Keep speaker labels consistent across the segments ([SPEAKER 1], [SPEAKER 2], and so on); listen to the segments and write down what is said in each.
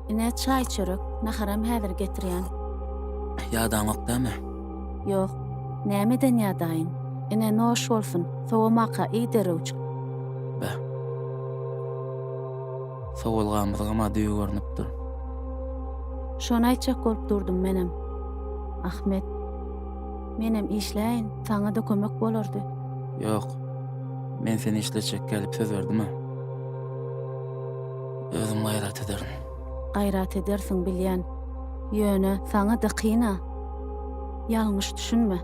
[SPEAKER 1] Ine, çaý-çörek, naharam häzir getirýän.
[SPEAKER 2] Ýadaňok dämi?
[SPEAKER 1] Ýok. Nämeden ýadaýyn? Ine, noş bolsun, sowamaka iý derrewjik.
[SPEAKER 2] Beh. Sowalgamyzgam-a düýe görnüpdir.
[SPEAKER 1] Şony aýtjak bolup durdum menem. Ahmet. Menem işläýin, saňa-da kömek bolardy.
[SPEAKER 2] Ýok. Men seni işletjek gelip söz berdim-ä. Özüm gaýrat ederin.
[SPEAKER 1] Gaýrat edersiň, bilýän. Ýöne saňa-da kyn-a. Ýalňyş düşünme.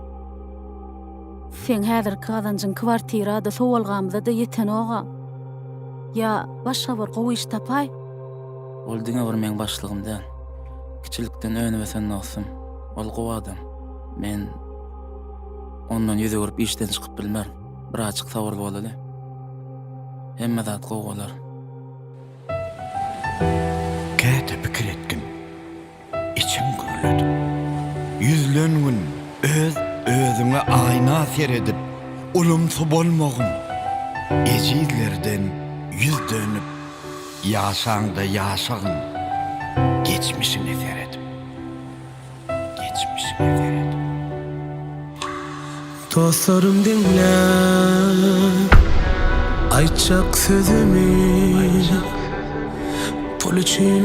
[SPEAKER 1] Seň häzirki gazanjyň kwartira-da, sowalgamyza-da ýetenog-a. Ýa başga bir gowy iş tapaý.
[SPEAKER 2] Ol diňe bir meň başlygym däl. Kiçilikden önüp-ösen dostum. Ol gowy adam. Men ondan ýüz öwrüp işden çykyp bilmerin. Birazjyk sabyrly bolaly. Hemme zat gowy bolar.
[SPEAKER 3] Käte pikir etgin, içiň gürledip. Ýüzlengin öz özüňe aýna seredip, Ulumsy bolmagyn, ejizlerden ýüz dönüp, Ýaşaňda ýaşagyn, geçmişiňe seredip. Geçmişiňe seredip.
[SPEAKER 4] Dostlarym diňläň aýtjak sözümi Pul üçin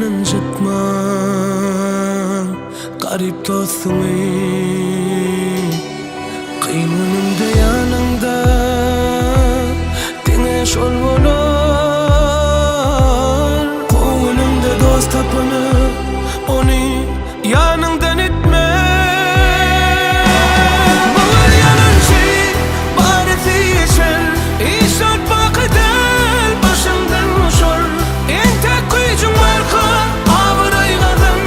[SPEAKER 4] ynjytmaň garyp dostuňy Kyn günüňde ýanyňda diňe şol bolar Gowy günüňde dost tapynyp Ony ýanyňdan itme Bu bir ýalançy, barysy geçer Hiç zat baky däl, başyňdan uçar Entek güýjüň barka, abraý gazan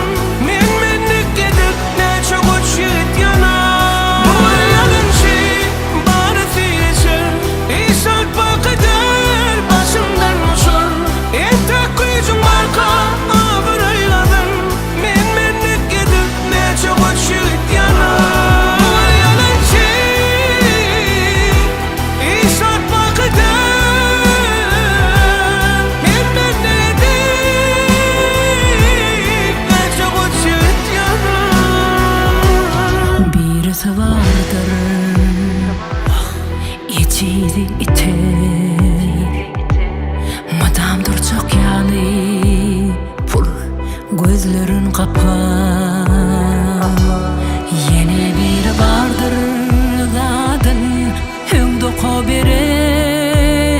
[SPEAKER 4] Men-menlik edip, näçe goç ýigit ýanar Bu bir ýalançy, barysy geçer Hiç zat baky däl, başyňdan uçar Entek güýjüň barka, abraý gazan Men-menlik edip näçe goç ýigit ýanar Bu bir ýalançy, hiç zat baky däl Men-menlik edip näçe goç ýigit ýanar
[SPEAKER 5] Birisi bardyr Ejizi ite Mydam durjak ýaly Pul gözlerin gapan Ýene biri bardyr zadyn Öňde oka berer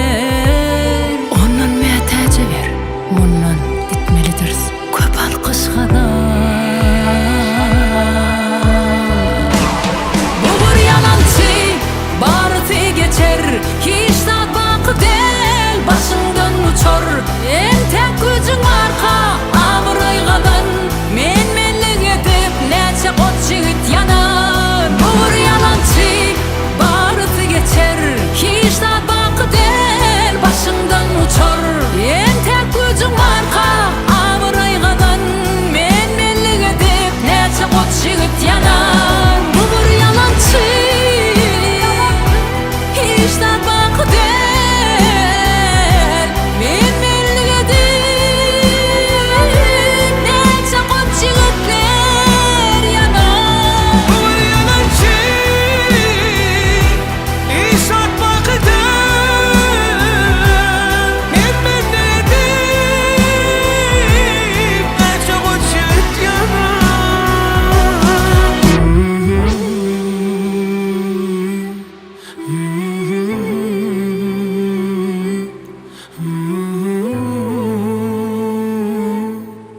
[SPEAKER 5] Ondan mätäje ber Mundan gitmelidiris Köp alkyş gazan Bu bir ýalançy Barysy geçer Hiç zat baky däl Başyňdan uçar Entek güjüň barka Abraý gazan Men-menlik edip Näçe goç ýigit ýanar Bu bir ýalançy Barysy geçer Hiç zat baky däl Başyňdan uçar Entek güjüň barka Abraý gazan Men-menlik edip Näçe goç ýigit ýanar Bu bir ýalançy Hiç zat baky däl Men-menlik edip Näçe goç ýigitler ýanar
[SPEAKER 4] Bu bir ýalançy Hiç zat baky däl Men-menlik edip Näçe goç ýigit ýanar.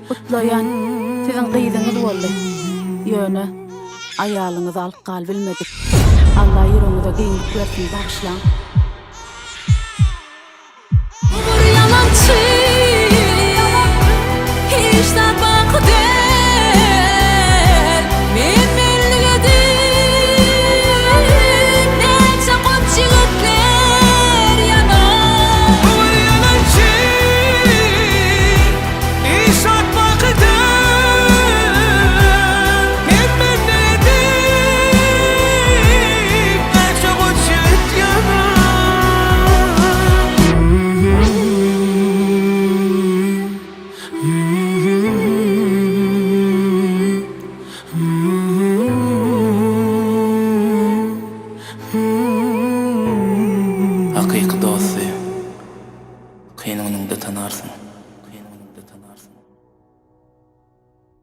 [SPEAKER 1] Gutlaýan, siziň gyzyňyz boldy. Ýöne, aýalyňyzy alyp galybilmedik. Alla ýüregiňize giňlik bersin, bagyşlaň.
[SPEAKER 5] Bu bir ýalançy Hiç zat baky däl Men-menlik edip Näçe goç ýigitler ýanar
[SPEAKER 4] Bu bir ýalançy Hiç zat baky däl Men-menlik edip Näçe goç ýigit ýanar.
[SPEAKER 2] Hakyky dosty kyn günüňde tanarsyň.